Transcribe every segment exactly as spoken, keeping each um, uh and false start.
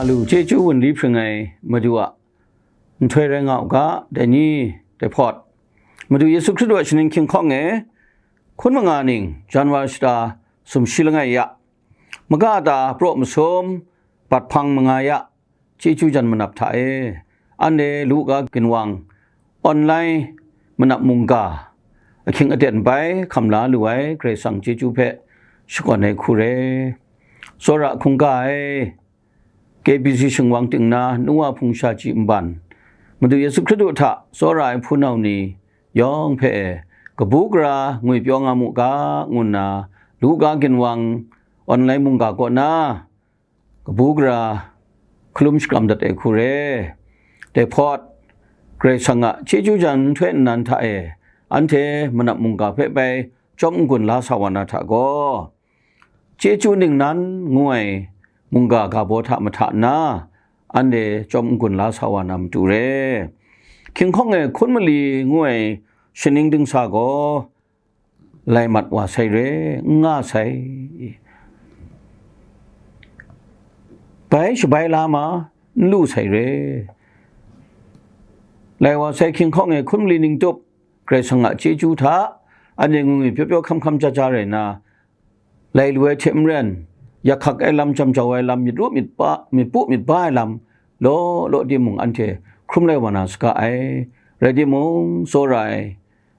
Lu chyeju wunli hpring ai Madu a nhtoi rai nga u ga, dai ni, dai hpawt, Madu Yesu Hkristu a shaning hkying hkawng e hkun manga ning jan wa shata sumshi langai ya, maga ta praw masum bat hpang manga ya, chyeju jan manap hta e, anhte lu ga ginwang online manap mungga ahkying aten bai hkam la lu ai Karai Kasang chyeju hpe shakawn ai hku re. Tsawra hkungga ai, K B C shingwang ting na nu wa hpung sha chyi nban, Madu Yesu Hkristu hta tsawra ai hpunau ni yawng hpe e, kabu gara ngwipyaw nga mu ga, ngu nna, lu ga ginwang online mungga kaw na kabu gara hkalum shakram dat ai hku re. Dai hpawt, Karai Kasang a chyeju jan nhtoi nnan hta e, anhte manap mungga hpe bai chyawm n-gun la sa wa na hta gaw, chyeju ningnan ngu ai mungga ga baw hta mahta nna, anhte chyawm n-gun la sa wa na matu re. Hkying hkawng e hkun mali ngu ai shaning dingsa gaw lai mat wa sai re, n nga sai. Bai shabai la ma, n lu sai re. Lai wa sai hkying hkawng e hkun mali ning tup, Karai Kasang a chyeju hta, anhte ngwi ngwi pyaw pyaw hkam hkam ja ja rai nna, lai lu ai hte maren, yak hkak ai lam, jam jau ai lam, myit ru myit pa, myit pu myit ba ai lam, law law timung anhte hkrum lai wa na saga ai. Rai timung, tsawra ai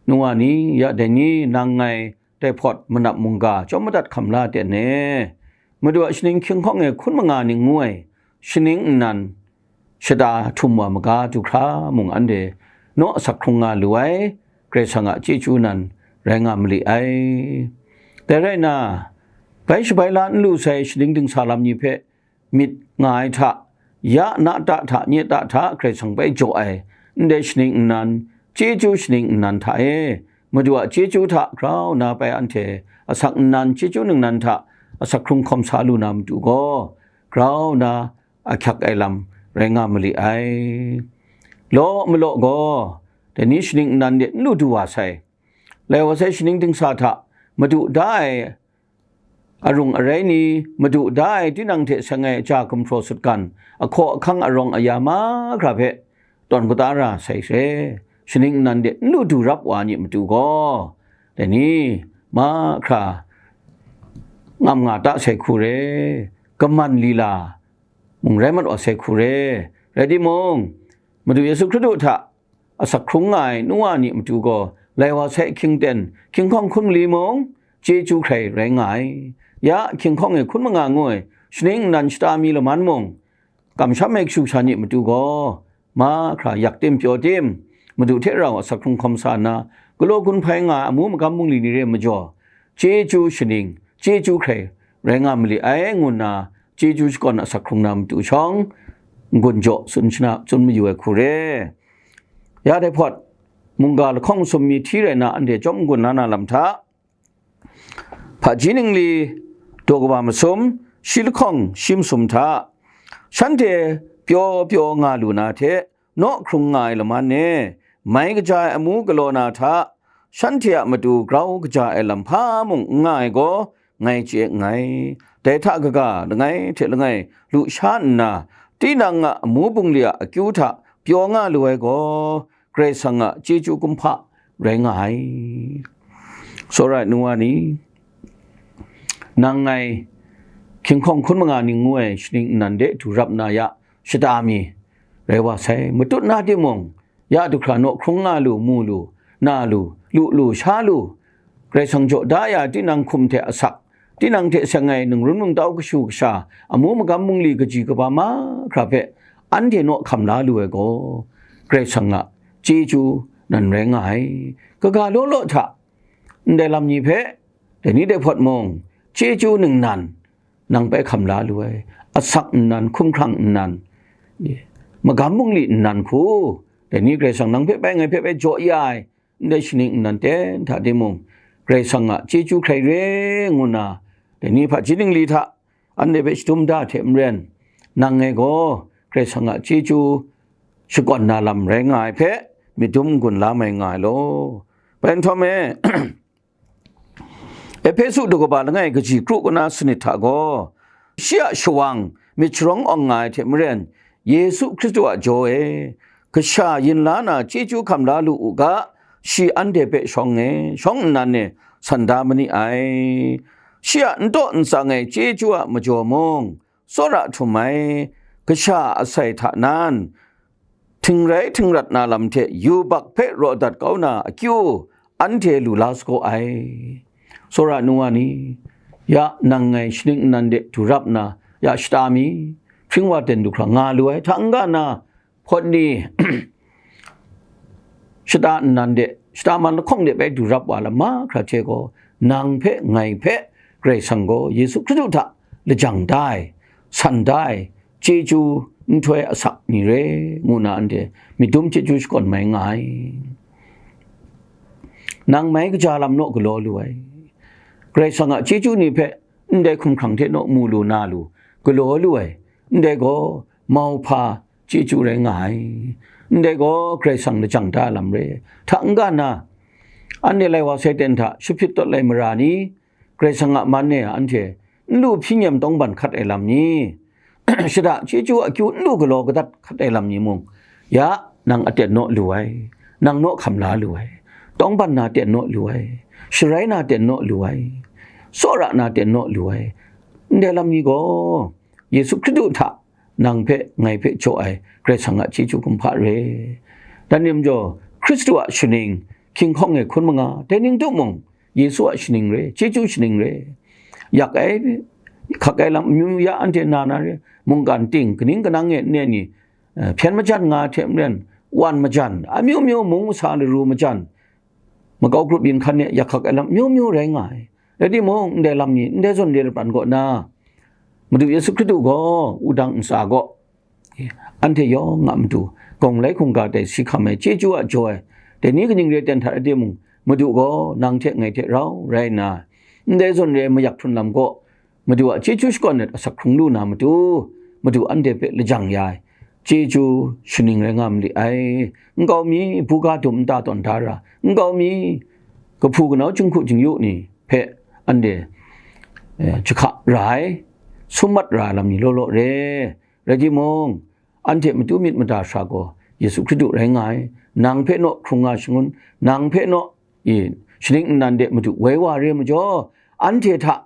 nu wa ni, ya dai ni, nang ngai dai hpawt manap mungga chyawm madat hkam la ten e. Madu a shaning hkying hkawng e hkun manga ning ngu ai shaning nnan shata htum wa maga du hkra mung, anhte naw asak hkrung nga lu ai Karai Kasang a chyeju nan rai nga mali ai. Dai rai nna, bai shabai la n lu sai shaning dingsa lam ni hpe myit nga ai hta, ya na ta hta, nye ta hta, Karai Kasang bai jaw ai ndai shaning nnan, chyeju shaning nnan hta e, Madu a chyeju hta grau nna bai anhte asak nnan chyeju ningnan hta asak hkrung hkawm sa lu na matu gaw, grau nna ahkyak ai lam rai nga mali ai. Law malaw gaw, dai ni shaning nnan de n lu du wa sai. Lai wa sai shaning dingsa hta madu da ai arung arai ni, madu da ai tinang hte seng ai ja gumhpraw sutgan, ahkaw ahkang arawng aya mahkra hpe tawn kata ra sai re. Shaning nnan de n lu du rap wa ni matu gaw, dai ni, mahkra ngam nga ta sai hku re, kaman lila mung rai mat wa sai hku re. Rai timung, Madu Yesu Hkristu hta asak hkrung nga ai nu wa ni matu gaw, lai wa sai hkying ten, hkying hkawng hkun mali mung, chyeju hkrai rai nga ai. Ya, hkying hkawng e hkun manga ngu ai shaning nnan shata mi laman mung, kamsham ai kashu kasha ni matu gaw, mahkra yak tim pyaw tim, Madu hte rau asak hkrung hkawm sa nna, galaw gun hpai nga ai amu magam bungli ni re majaw, chyeju shaning, chyeju hkrai rai nga mali ai, ngu nna chyeju shakawn asak hkrung na matu shawng, n-gun jaw tsun shana, tsun mayu ai hku re. Ya dai hpawt, mungga lahkawng sum mi hti rai na, anhte chyawm n-gun la na lam hta, hpaji ningli daw kaba masum, shi lahkawng shi masum hta, shanhte pyaw pyaw nga lu na hte, naw hkrung nga ai laman e, mai kaja ai amu galaw na hta, shanhte a matu grau kaja ai lam hpa mung n nga ai gaw, ngai chye nngai. Dai hta kaga, langai hte langai lu sha nna, tinang a amu bungli a akyu hta pyaw nga lu ai gaw, Karai Kasang a chyeju kumhpa rai nga ai. Tsawra ai nu wa ni, nang ngai hkying hkawng hkun manga ning ngu ai shaning nnan de du rap na ya shata mi rai wa sai. Matut na timung, ya du hkra naw hkrung nga lu, mu lu, na lu, lu lu, sha lu, Karai Kasang jaw da ya tinang hkum hte asak, tinang hte seng ai nungrun nungtau kashu kasha, amu magam bungli kaji kaba mahkra hpe anhte naw hkam la lu ai gaw, Karai Kasang a chyeju nan rai nga ai. Kaga law law hta, ndai lam ni hpe, dai ni dai hpawt mung, chyeju ningnan nang bai hkam la lu ai, asak nnan, hkumhkrang nnan, magam bungli nnan hku, dai ni Karai Kasang nang hpe bai, ngai hpe bai jaw ya ai, ndai shaning nnan ten hta timung, Karai Kasang a chyeju hkrai re ngu nna, dai ni hpaji ningli hta anhte hpe shadum da hte maren, nang ngai gaw Karai Kasang a chyeju shakawn na lam rai nga ai hpe myit dum n-gun la mai nga ai law. Bai nhtawm e, Ehpesu daw kaba langai kaji kru kaw na sanit hta gaw, shi a shawang myit sharawng awng nga ai hte maren, Yesu Hkristu a jaw e, kasha yin la na chyeju hkam la lu u ga, shi anhte hpe shawng e, shawng nnan e san da ma ni ai. Shi a n taw n tsang ai chyeju a majaw mung, tsawra htum ai, kasha a asai hta nan, htingrai htingrat na lam hte yubak hpe raw dat kau na akyu, anhte lu la sagaw ai. Tsawra nu wa ni, ya nang ngai shaning nnan de du rap nna, ya shata mi, hpring wa ten du hkra nga lu ai, hta n-ga na, hpawt ni, shata nnan de, shata man lahkawng de bai du rap wa lam mahkra hte gaw, nang hpe, ngai hpe, Karai Kasang gaw Yesu Hkristu hta lajang da ai, san da ai, chyeju nhtoi asak ni re, ngu na anhte myit dum chyeju shakawn mai nga ai. Nang mai kaja lam naw galaw lu ai. Karai Kasang a chyeju ni hpe ndai hkumhkrang hte naw mu lu na lu, galaw lu ai. Ndai gaw mauhpa chyeju rai nga ai. Ndai gaw Karai Kasang lajang da ai lam re. Hta n-ga na, anhte lai wa sai ten hta shahpyit tawt lai mara ni, Karai Kasang a man e anhte n lu hpyi nyem tawngban hkat ai lam ni, shada chyeju akyu n lu galaw kadat hkat ai lam ni mung, ya nang aten naw lu ai, nang naw hkam la lu ai, tawngban na ten naw lu ai, sharai na ten naw lu ai, tsawra na ten naw lu ai, ndai lam ni gaw Yesu Hkristu hta nang hpe, ngai hpe jaw ai Karai Kasang a chyeju kumhpa re. Dan ni majaw, Hkristu a shaning, hkying hkawng e hkun manga, dai ning tu mung, Yesu a shaning re, chyeju shaning re. Yak ai, hkak ai lam amyu myu ya anhte na na re, mungkan ting, kaning kanang e n-, ni, eh, hpyen majan nga hte maren, wan majan, amyu myu mung masa laru majan, makau grup yin hkan e yak hkak ai lam amyu myu rai nga ai. Rai timung, ndai lam ni, ndai zawn re lapran kaw na, Madu Yesu Hkristu gaw wudang ntsa gaw, anhte yawng a matu, gawng lai hkungga tai si hkam ai chyeju a jaw ai, dai ni kaning re ten hta rai timung, Madu gaw nang hte ngai hte rau rai nna, ndai zawn re mayak hkrun lam gaw, Madu a chyeju shakawn let asak hkrung lu na matu, Madu anhte hpe lajang ya ai, chyeju shaning rai nga ma li ai. Nkau mi, buga dum nta tawn da ra, nkau mi, kahpu kanau jinghku jingyu ni hpe anhte, eh, jahka ra ai, sum mat ra ai lam ni law law re. Rai timung, anhte matu myit mada sara gaw Yesu Hkristu rai nga ai. Nang hpe naw hkrung nga shangun, nang hpe naw, i, shaning nnan de Madu woi wa re majaw, anhte hta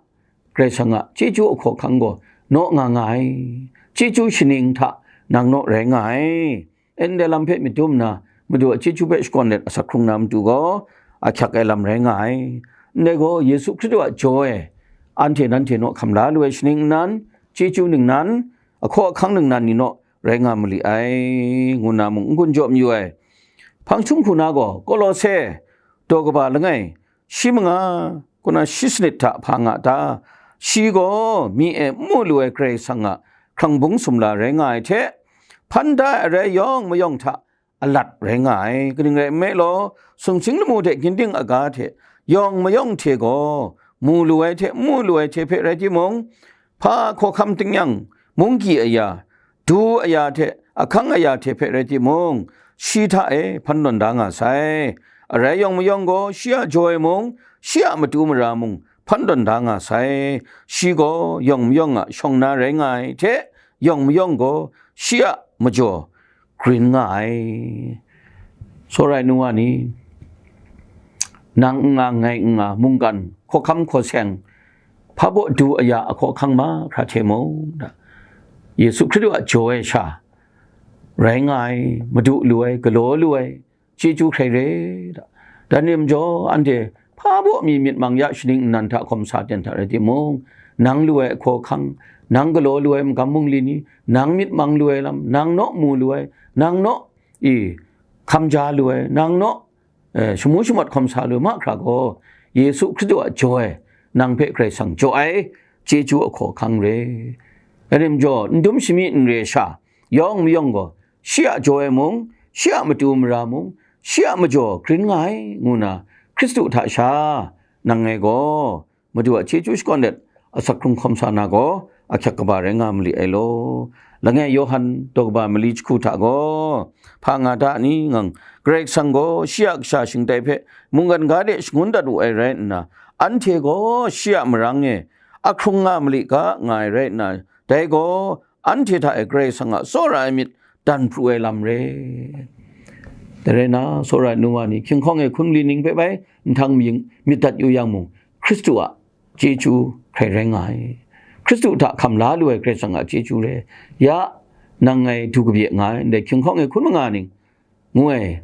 Karai Kasang a chyeju ahkaw ahkang gaw naw nga nga ai. Chyeju shaning hta nang naw rai nga ai. Ndai lam hpe myit dum nna, Madu a chyeju hpe shakawn let asak hkrung na matu gaw, ahkyak ai lam rai nga ai. Ndai gaw, Yesu Hkristu a jaw e, anhte nanhte naw hkam la lu ai shaning nnan, chyeju ningnan, ahkaw ahkang ningnan ni naw rai nga ma li ai, ngu nna mung n-gun jaw mayu ai. Hpang jahtum hku na gaw, Kolose daw kaba langai, shi manga, kaw na shi sanit hta hpa nga ta? Shi gaw myi e n mu lu ai Karai Kasang a hkrang bung sumla rai nga ai hte, hpan da ai arai yawng mayawng hta alat rai nga ai. Kaning rai nme law, sumsing lamu hte ginding aga hte yawng mayawng hte gaw, mu lu ai hte n mu lu ai hte hpe rai timung, hpa hkawhkam tingnyang, munggyi aya, du aya hte ahkang aya hte hpe rai timung, shi hta e hpan tawn da nga sai. Arai yawng mayawng gaw shi a jaw e mung, shi a matu mara mung hpan tawn da nga sai. Shi gaw yawng mayawng a shawng na rai nga ai hte, yawng mayawng gaw shi a majaw grin nga ai. Tsawra ai nu wa ni, nang n nga, ngai n nga, mungkan hkawhkam hkaw seng, hpa baw du aya ahkaw ahkang mahkra hte mung, Yesu Hkristu a jaw ai sha rai nga ai, madu lu ai, galaw lu ai, chyeju hkrai re. Dan ni majaw, anhte hpa baw mi myit mang ya shaning nnan hta hkawm sa ten hta rai timung, nang lu ai ahkaw ahkang, nang galaw lu ai magam bungli ni, nang myit mang lu ai lam, nang naw mu lu ai, nang naw i hkam ja lu ai, nang naw, eh, shamu shamawt hkawm sa lu ai mahkra gaw, Yesu Hkristu a jaw e, nang hpe Karai Kasang jaw ai chyeju ahkaw ahkang re. Rai nme majaw, n dum shami n re ai sha yawng mayawng gaw, shi a jaw e mung, shi a matu mara mung, shi a majaw grin nga ai, ngu na, Hkristu hta sha nang ngai gaw, Madu a chyeju shakawn let, asak hkrung hkawm sa na gaw, ahkyak kaba rai nga ma li ai law. Langai Yawhan daw kaba mali jahku hta gaw, hpa nga ta ni ngang, Karai Kasang gaw shi a kasha shingtai hpe mungkan ga de shangun dat wu ai rai nna, anhte gaw shi a marang e ahkrung nga ma li ga nga ai rai nna, dai gaw anhte hta e Karai Kasang a tsawra ai myit dan pru ai lam re. Dai rai nna, tsawra ai nu wa ni, hkying hkawng e hkun mali ning hpe bai, nhtang mying myit dat yu yang mung, Hkristu a chyeju hkrai rai nga ai. Hkristu hta hkam la lu ai Karai Kasang a chyeju re. Ya, nang ngai du kabye nga ai, ndai hkying hkawng e hkun manga ning, ngu ai.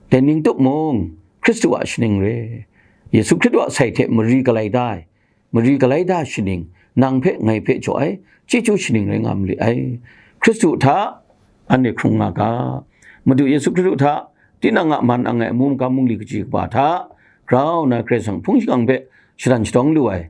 Dai ning tup mung, Hkristu a shaning re. Yesu Hkristu a sai hte mari galai da ai, mari galai da shaning, nang hpe ngai hpe jaw ai, chyeju shaning rai nga ma li ai. Hkristu hta anhte hkrung nga ga. Madu Yesu Hkristu hta, tinang a man ang ai amu magam mungli kaji kaba hta, grau nna Karai Kasang hpung shingkang hpe shadan shadawng lu ai.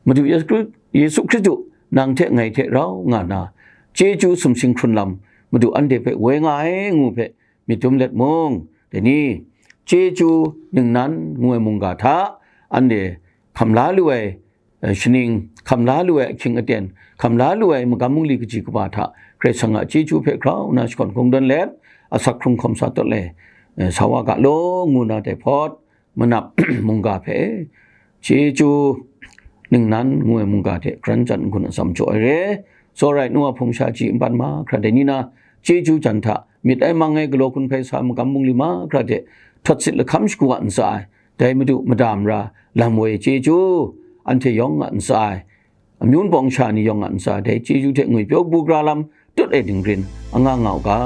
Madu Yesu Hkri-, Yesu Hkristu nang hte ngai hte rau nga nna, chyeju sumsing hkrun lam, Madu anhte hpe woi nga ai ngu hpe myit dum let mung, dai ni, chyeju ningnan ngu ai mungga hta, anhte hkam la lu ai, eh, shaning, hkam la lu ai ahkying aten, hkam la lu ai magam mungli kaji kaba hta, Karai Kasang a chyeju hpe grau nna shakawn hkungdawn let, asak hkrung hkawm sa tawt le, eh, sa wa ga law, ngu nna dai hpawt, manap mungga hpe, chyeju ningnan ngu ai mungga hte, karan jan n-gun atsam jaw ai re. Tsawra ai nu wa hpung sha ji n pan mahkra dai ni na, chyeju jan hta, myit ai mang ai galaw hkun hpai sa magam mungli mahkra hte, htawt sit lahkam shagu a ntsa ai, dai Madu mada mara lam woi chyeju, anhte yawng a ntsa ai, amyu npawng sha ni yawng a ntsa ai, dai chyeju hte ngwipyaw bu gara lam tut ai ningrin anga nga u ga.